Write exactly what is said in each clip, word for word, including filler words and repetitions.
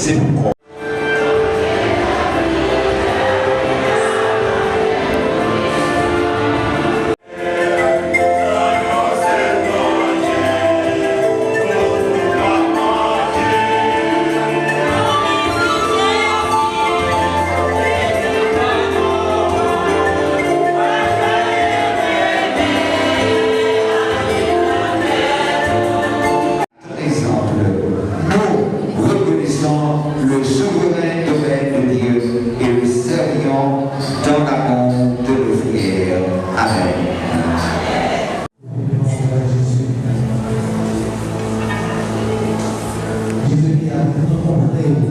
Se pou kò. Exemple, nous reconnaissons le souverain domaine de Dieu et le servions dans l'amour de nos frères. Amen. Jezi ki ap rankontre w.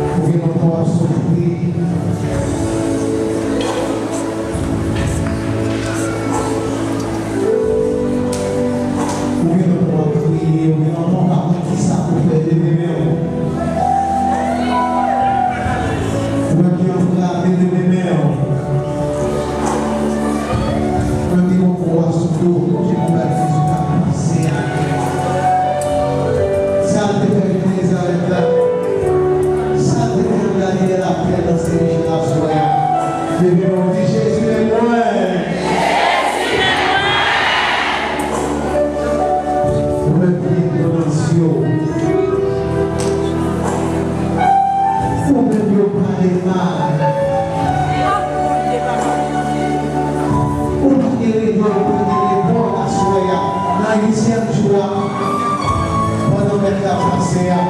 Ou gen yon kò ap soufri. Ou gen yon kò ap kriye, ou gen yon kò ap Kisa pou fè leve men w? Ou menm ki anfrape, leve men w. Ou menm ki gon kwa sou do w, Jezi pa Jezi k ap pase a. Sa l te fè nan Nazarèt la, sa l te fè nan Galile, l ap fè nan Sen Michel aswè a. Leve men w, di, Jezi, men mwen. Ou menm ki ignorans yo, ou menm yo pale mal, ou pa gen reyèl, ou pa gen repons aswè a, nan uityèm jou a, pandan Mèt la pase a.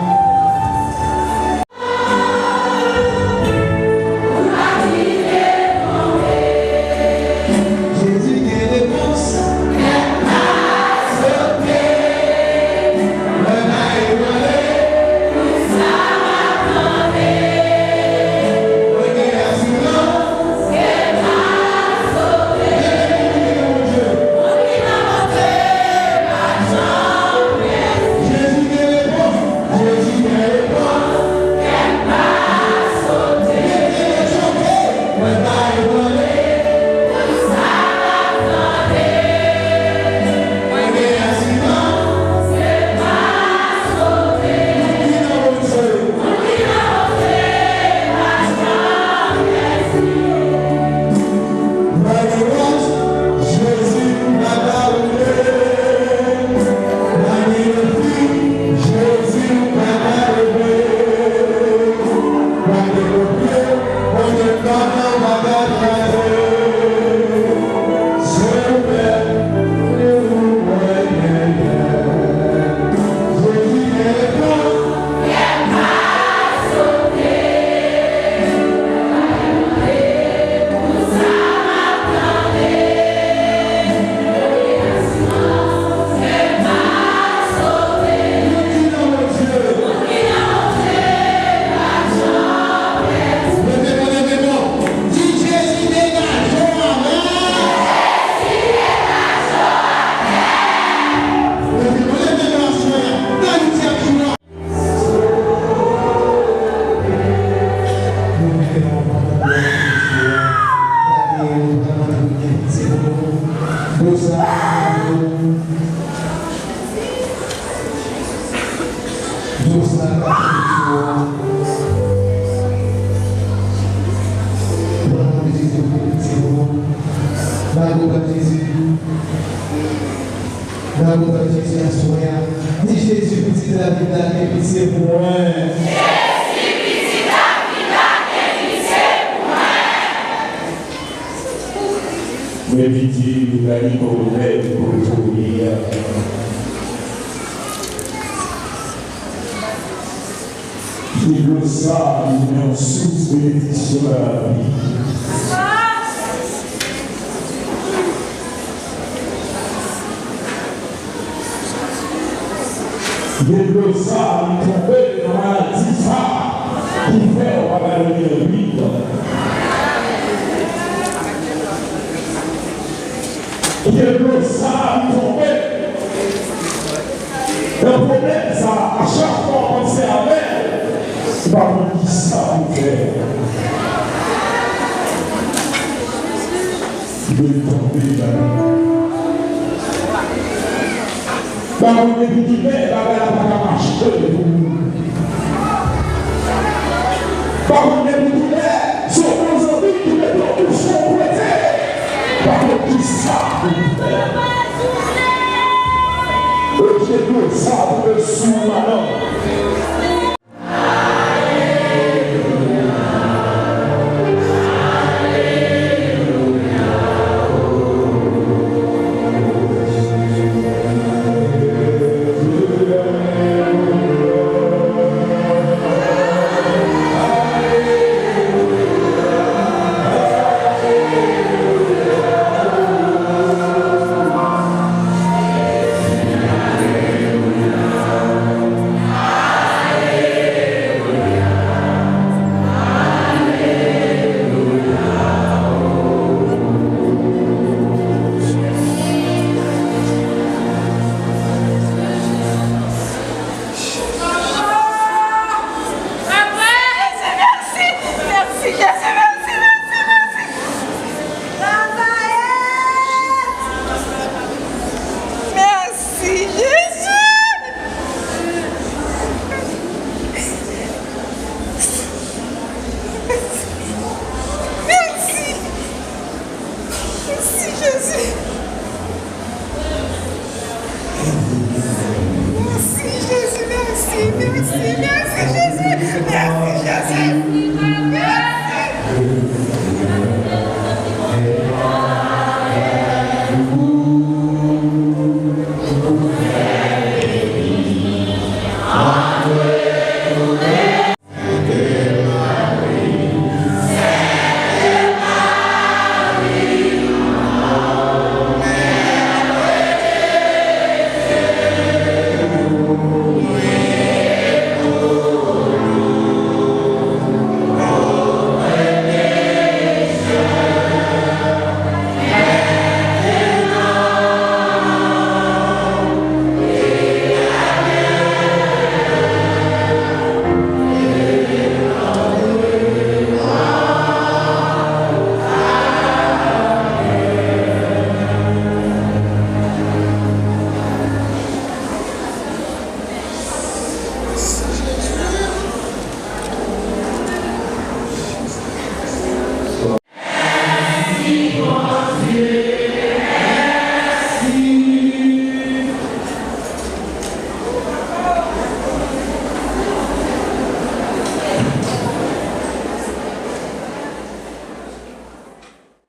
Nan non Jezi aswè a, di, Jezi, pitit David la, gen pitye pou mwen. Mwen vin di nou gade kòmantè pou nou tounen a. Pye dlo sa a vin yon sous benediksyon nan lavi. Gen dlo sa a, li tonbe nan maladi sa a, ki fè w pa ka dòmi anpil. Gen dlo sa a, li tonbe nan pwoblèm sa a, a chak fwa w panse avè l, ou pa konn kisa pou w fè. Dlo tonbe nan Depi kilè bagay la pa ka mache pou ou. Pa konn depi kilè se yon bon zanmi ki mete w kouche yon kote. Pa konn kisa pou w fè. Bondye dwe sa pou w sou madanm.